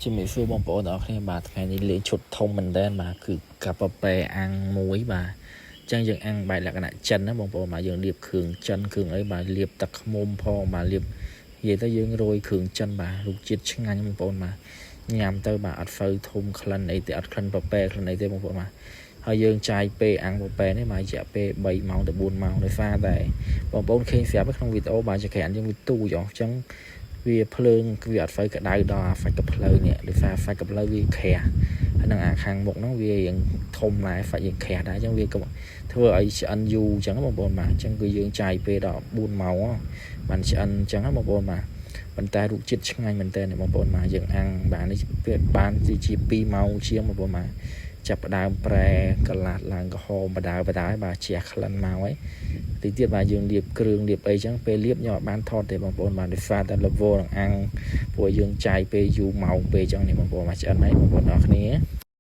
ជំរាបសួរបងប្អូនទាំងអស់គ្នាបាទថ្ងៃនេះលេងឈុតធំមែនតើបាទគឺកាពពែអាំងមួយបាទអញ្ចឹងយើងអាំងបែបលក្ខណៈចិនណាបងប្អូនបាទយើងលាបគ្រឿងចិនគ្រឿងអីបាទលាបទឹកឃ្មុំផងបាទលាបនិយាយទៅយើងរោយគ្រឿងចិនបាទរសជាតិឆ្ងាញ់បងប្អូនបាទញ៉ាំទៅបាទអត់ហ្វូវធំក្លិនអីទេអត់ក្លិនពពែក្លិនអីទេបងប្អូនបាទហើយយើងចាយពេលអាំងពពែនេះបាទរយៈពេល3ម៉ោងទៅ4ម៉ោងដោយសារតែបងប្អូនឃើញស្រាប់ក្នុងវីដេអូបាទចក្រានយើងវាទូចអញ្ចឹង វាភ្លើងវាអត់ហ្វូវក្តៅដល់អាហ្វាច់កាផ្លូវនេះដោយសារហ្វាច់កាផ្លូវវាក្រាស់ហើយនឹងអាខាងមុខហ្នឹងវារៀងធំដែរហ្វាច់យើងក្រាស់ដែរអញ្ចឹងវាក៏ធ្វើឲ្យឆ្អិនយូរអញ្ចឹងបងប្អូនបាទអញ្ចឹងគឺយើងចាយពេលដល់4ម៉ោងបានឆ្អិនអញ្ចឹងបងប្អូនបាទប៉ុន្តែរសជាតិឆ្ងាញ់មែនតើបងប្អូនបាទយើងអាំងបាទនេះបានជា2ម៉ោងជាងបងប្អូនបាទចាប់ផ្ដើមប្រែកន្លាស់ឡើងក្រហមបដើបដើបាទជះក្លិនមកហើយ តិចទៀតបាទយើងលាបគ្រឿងលាបអីចឹងពេលលាបខ្ញុំអត់បានថតទេបងប្អូនបាទដោយសារតែ level នឹងអាំងព្រោះយើងចាយពេលយូរម៉ោងពេលចឹងនេះបងប្អូនបាទឆ្អិនហើយបងប្អូនអរគ្នា។